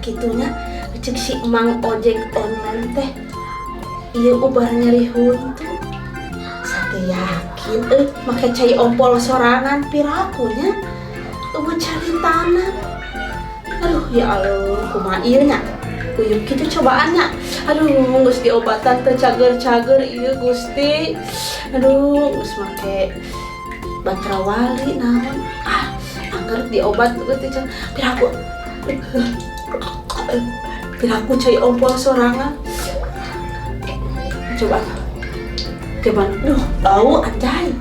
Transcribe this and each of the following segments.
Kitunya cek si Mang ojek online teh ieu ubar nyeri huntu. Sate yakin make cai ompol sorangan pirakunya eueuh caritana. Aduh ya Allah, kumaha ieu nya? Uyup kitu cobaannya. Aduh, geus diobatan teu cager-cager ieu Gusti. Aduh, geus make batra wali naon. Ah, angger diobat teu teu piraku. Piraku cai ompol sorangan. Coba. Coba. Duh, bau anjay.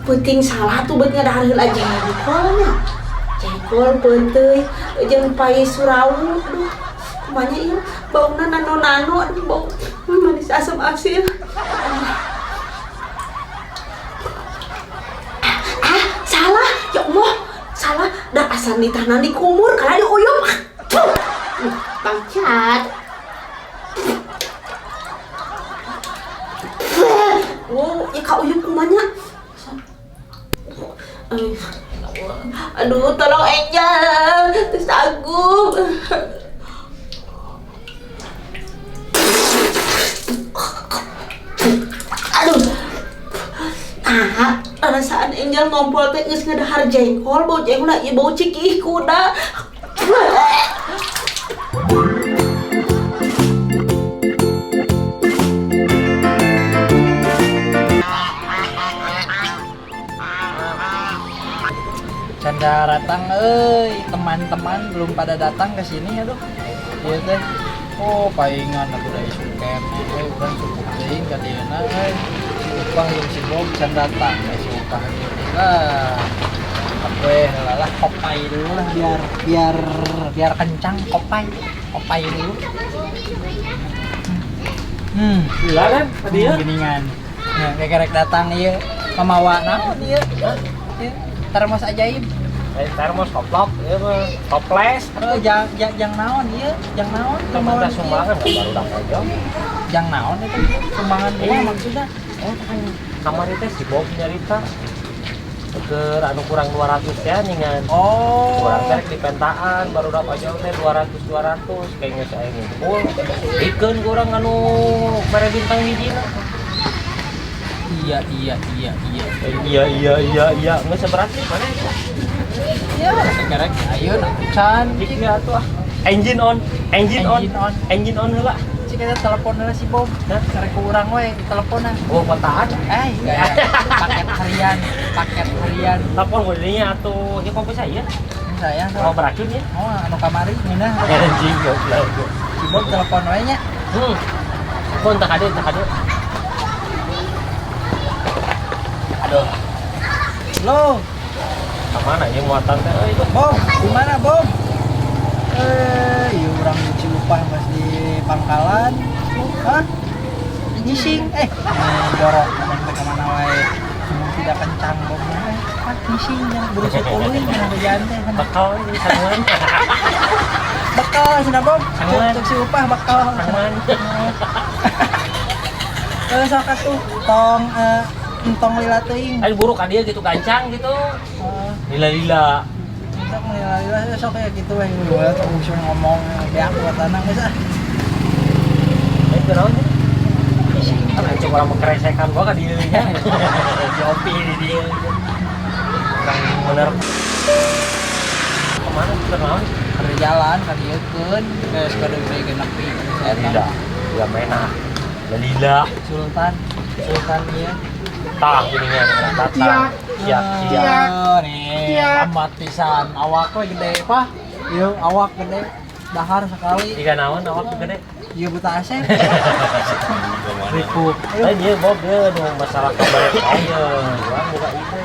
Peuting salah tuh beut ngadahar heula jengkolnya. Jengkol peuteuy jeung pai surawu. Duh, kumanya ieu bauna nano-nano, aduh bau manis asam asin. Ah, salah. Ya Allah, salah. Dah asan ditahna di kumur kalah diuyup. Bangcat. Oh, ya ka uyup kumanya. Aduh, tolong Angel, terus sanggup. Aduh. Ah, perasaan Angel ngompol teh geus ngadahar jengkol, bau jengkol ieu bau cikih kuda. Canda datang euy, teman-teman belum pada datang ke sini aduh. Ieu teh. Oh, paingan aku da isuk keneh urang subuh teuing ka dieuna euy. Si Upah jeung si Bob can datang, si Upah ieu lah. Oke, lah kopai dulu lah biar kencang kopai. Kopai dulu. Gila kan tadi ya? Geningan. Nah, kayak rek datang ieu mamawa naon ieu? Ieu termos ajaib. Termos koplok ieu mah toples. Oh, jang naon ieu? Jang naon? Sumbangan sumbangan baru dak aja. Jang naon itu sumbangan kumaha maksudna? Oh, kan kamari teh si Bob nyarita keur anu kurang 200 ya ningan. Oh. Kurang teh di pentaan baru dak aja teh 200 kayaknya saya ngumpul. Dikeun kurang anu mere bintang hijina. Iya. Iya, nggak seberat sih mana itu? Iya, sekarang ayo nak can. Jika atuh ah. Engine on heula. Cik eta telepon heula si Bob. Hah? Karek ku urang we teleponan. Oh, kotaan. Iya. Paket harian. Telepon gua dinya atuh. Ieu kopi saya. Saya. Mau beracun ya? Oh, anu kamari ngeunah. Anjing goblok. Si Bob telepon we nya. Pon tak ada. Aduh. Lo, kemana ya muatan teh euy? Bom, di mana Bom? Ieu urang si Upah pas di pangkalan. Hah? Nyising, jorok ngomong teh kemana wae. Cuma tidak kencang Bom. Ah, nyising yang berusuk tuluy kana bejaan teh. Bekal ini sanguan. Bekal cenah Bom. Sanguan. Cek si Upah bekal. Sanguan. Sok atuh tong entong lila teuing. Ayo buruk ka dia gitu gancang gitu. Lila-lila. Sok lila-lila sok kayak gitu we. We tong usul ngomong beak buat tanah geus ah. Itu naon? Kan cuma orang keresekan gua ka dieu nya. Si Opi di dieu. Urang bener. Kemana keur naon? Keur jalan ka dieu keun geus kada deui genepi. Lila. Lila mena. Lila. Sultan ieu. Tah gininya datang. Siap. Nih, amat pisan. Awak we gede, Pak. Ieu awak gede. Dahar sekali. Jika naon awak gede. Ieu buta Asep. Riku. Lain ieu Bob ieu nu masalah kabar ieu. Urang buka ieu.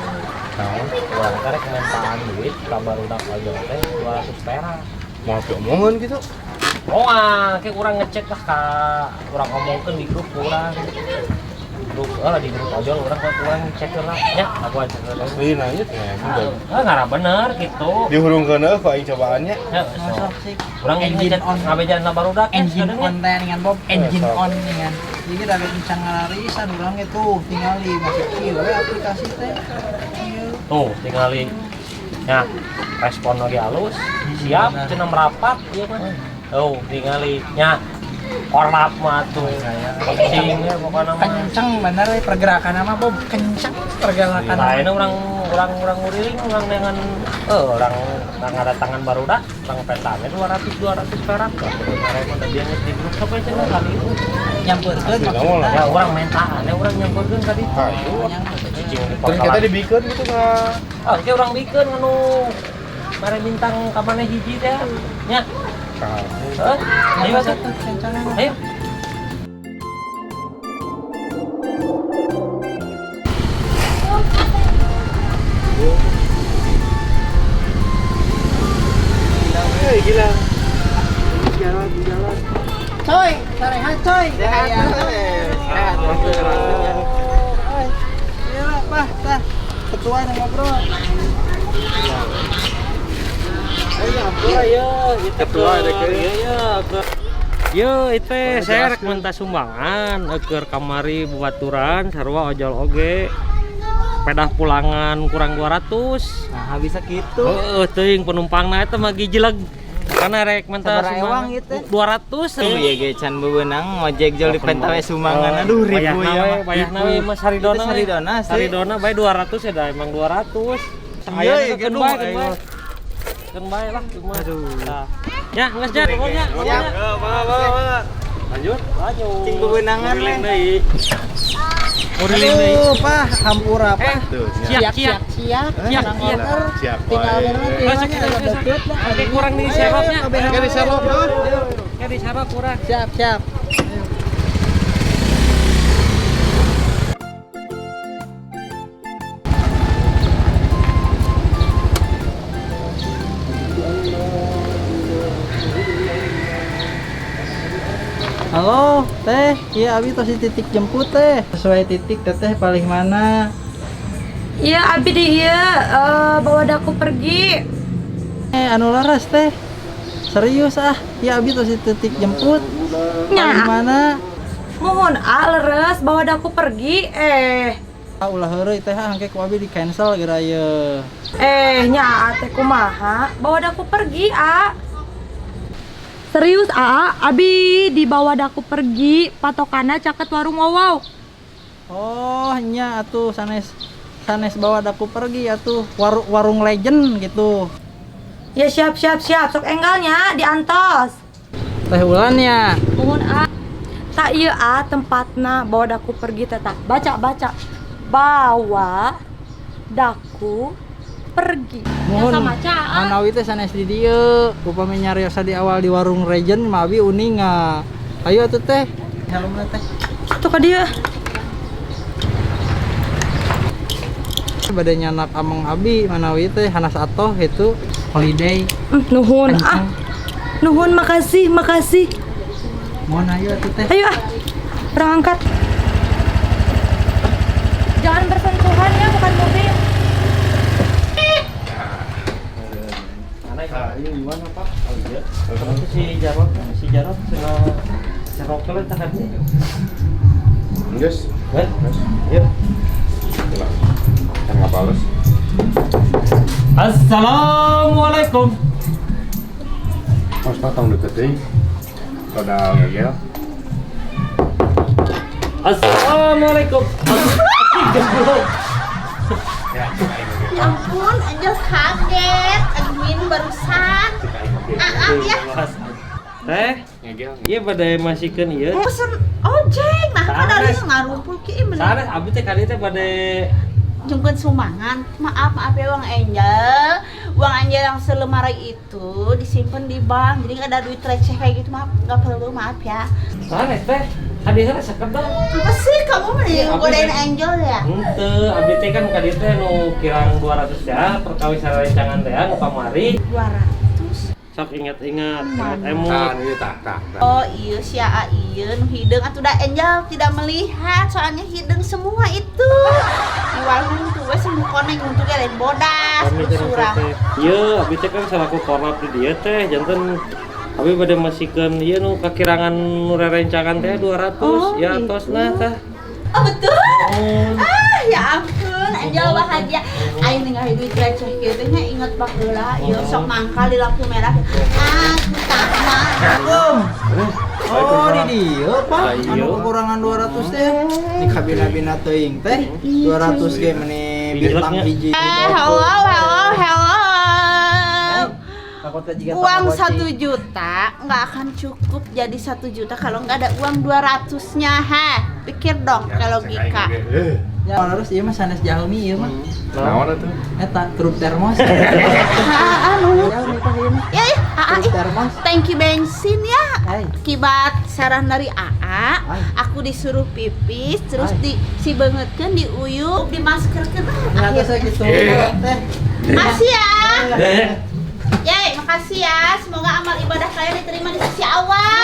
Naon? Urang karek mentaan duit ka barudak ojol teh 200 perak. Mau diomongan gitu? Moal, kayak urang ngecek lah ka urang omongkeun di grup urang. Grup lah di grup ojol urang kok urang cek lah nya aku aja heula. Asli nanya teh. Ah, ngarah bener gitu. Dihurungkeun eueuh ku aing cobaannya. Ya, Masuk sih. urang Engine on. Ngabejan na barudak Engine on teh dengan Bob, engine Sok. on dengan. Jadi ada kencang ngalarisan urang itu tinggali masih kieu we aplikasi teh. Ieu. Tuh, tingali. Nah, respon lagi halus, siap cenah merapat ieu mah. Oh, tingali nya. Korlap mah tuh. Kencing ya pokoknya mah. Kenceng bener we pergerakan mah Bob, kenceng pergerakan. Lain orang orang orang nguriling orang dengan orang orang ada tangan baru dah, orang petanya 200 200 perak lah. Kemarin mah dia di grup sampai cenah kali itu. Nyamperkeun Asli, maksudna. Ya orang mentaan, ya orang nyamperkeun tadi. Ayo. Cicing di Terus kita pangkalan. dibikeun gitu ka. Ah, oke orang bikeun anu mare bintang kamane hiji teh. Nya. Heuh, ayo atuh. Ayo. Eh, gila. Coy, sarehat coy. Sehat. Sehat. Iya lah, Pak, tah. Ketua yang ngobrol. Ayo, itu Ketua ada ke. Iya, iya, Yo, itu saya rek minta sumbangan keur kamari bubaturan sarua ojol oge. Pedah pulangan kurang 200. Nah, bisa gitu. Heeh, teuing penumpangna eta mah gijeleg. Karena rek minta Sabaraha ewang sumbangan ieu teh? 200. Tuh ya ge can bewenang ngojek jol di pentawe sumbangan. Aduh ribu ya mah. Wayahna we mah saridona. Itu saridona sih. Saridona bae 200 ya dah emang 200. Iya, Aya iya, keun aduh, bae, keun aing bae. mah. Keun bae lah cuma. Aduh. Tah. Ya, geus jan, pokoknya. Siap. Lanjut. Lanjut. Cing bewenangan Nguriling leh. deui. Nguriling deui. Aduh, Pak, hampura, Pak. Tuh, Siap, siap. Siap, Siap, siap. Siap. Tinggal wae. bener Masuk, tinggalnya masuk, agak deket lah. Oke, kurang di seroknya. Kayak di serok, Bro. Kayak di serok kurang. Siap, siap. Halo, Teh. Iya, Abi tos di titik jemput, Teh. Sesuai titik Teteh paling mana? Iya, Abi di iya bawa daku pergi. Anu laras, Teh. Serius ah. Iya, Abi tos di titik jemput. Paling Nya, mana? mohon a leres bawa daku pergi. Ah, ulah heureuy teh ah, engke ku Abi di cancel geura ye. Nya a teh kumaha? Bawa daku pergi, a. Serius, a, Abi dibawa daku pergi patokana caket warung wow. Oh, nya atuh sanes sanes bawa daku pergi atuh warung legend gitu. Ya siap siap siap, sok enggalnya diantos. Teh Ulan ya. Mohon a. Tak iya a tempatna bawa daku pergi teh tak. Baca baca. Bawa daku pergi. Mohon Ya sama ca a. manawi teh sanes di dieu. Upami nyariosa di awal di warung legend mah abi uninga. Ayo atuh teh. Helmna teh. Tuh ka dieu. Bade nyanak ameng abi manawi teh hanas atoh itu holiday. Nuhun ah. Nuhun makasih makasih. Mohon ayo atuh teh. Ayo ah. Berangkat. Jangan bersentuhan ya, bukan mobil. Mana ya? Ini gimana, Pak? Oh iya. Itu si Jarot cenah serok teh tah kan. Geus. Heh? Yuk. Gila. Kan nggak bales. Assalamualaikum. Mas Pak tong deket deui. Rada ngegel. Assalamualaikum. Ya, cek aing oge. Ya ampun, Angel kaget. Admin barusan. Cek aing oge. Ah, ya. Teh, Ngegel. ieu bade masikeun ieu. Pesen ojek. Nah, kan dari Sanes. ngarumpul ki bener. Sanes abdi teh kali teh bade Jungkeun sumbangan. Maaf, maaf ya Bang Angel. Uang Angel yang selemari itu disimpan di bank. Jadi nggak ada duit receh kayak gitu. Maaf, nggak perlu, maaf ya. sanes teh. Hadiahna sakedap. Apa sih kamu mending Iya, godain apa sih? Angel ya? Henteu, abdi teh kan kali teh nu kirang 200 ya perkawis rencangan teh nu kamari. 200. Sok ingat-ingat, ingat emut. Tah, ini tah, tah, tah. Oh iya si Aa iya nu hideung atuh da Angel tidak melihat soalnya hideung semua itu. Di warung tuh we sembuh koneng untuk ge lain bodas Kami teh surah. teh. Ieu abdi teh kan salaku korlap di dieu teh janten abi bade masikeun ieu nu kakirangan nu rerencangan teh 200 Oh, ya gitu. tosna tah. Oh betul. Nuhun. Ah ya ampun. Angel bahagia. Aing ningali duit receh kieu teh nya inget baheula ieu sok mangkal di lampu merah. Aku tak mau. Oh, di dieu, Pak. Ayo. Anu kekurangan 200 teh. Di kabina-bina teuing teh. 200 ge meni bintang Pinjeleknya. hiji. Eh, hello, hello, hello. Takutnya jika Uang Tamagotchi. 1 juta nggak akan cukup jadi 1 juta kalau nggak ada uang 200-nya, heh. Pikir dong Ya, ke logika. Ya, harus ieu mah sanes Jalmi ieu mah. Naon atuh? Eta truk termos. Ah, anu. Jalmi tah ieu mah. Ya, ya, ah, Truk ih. termos. Thank you bensin ya. Hai. Kibat saran dari AA, Ay. aku disuruh pipis, terus Ay. di si beungeutkeun, diuyup, dimaskerkeun. Nah, Akhirnya. saya gitu teh. Makasih ya. Yeay, makasih ya. Semoga amal ibadah kalian diterima di sisi Allah.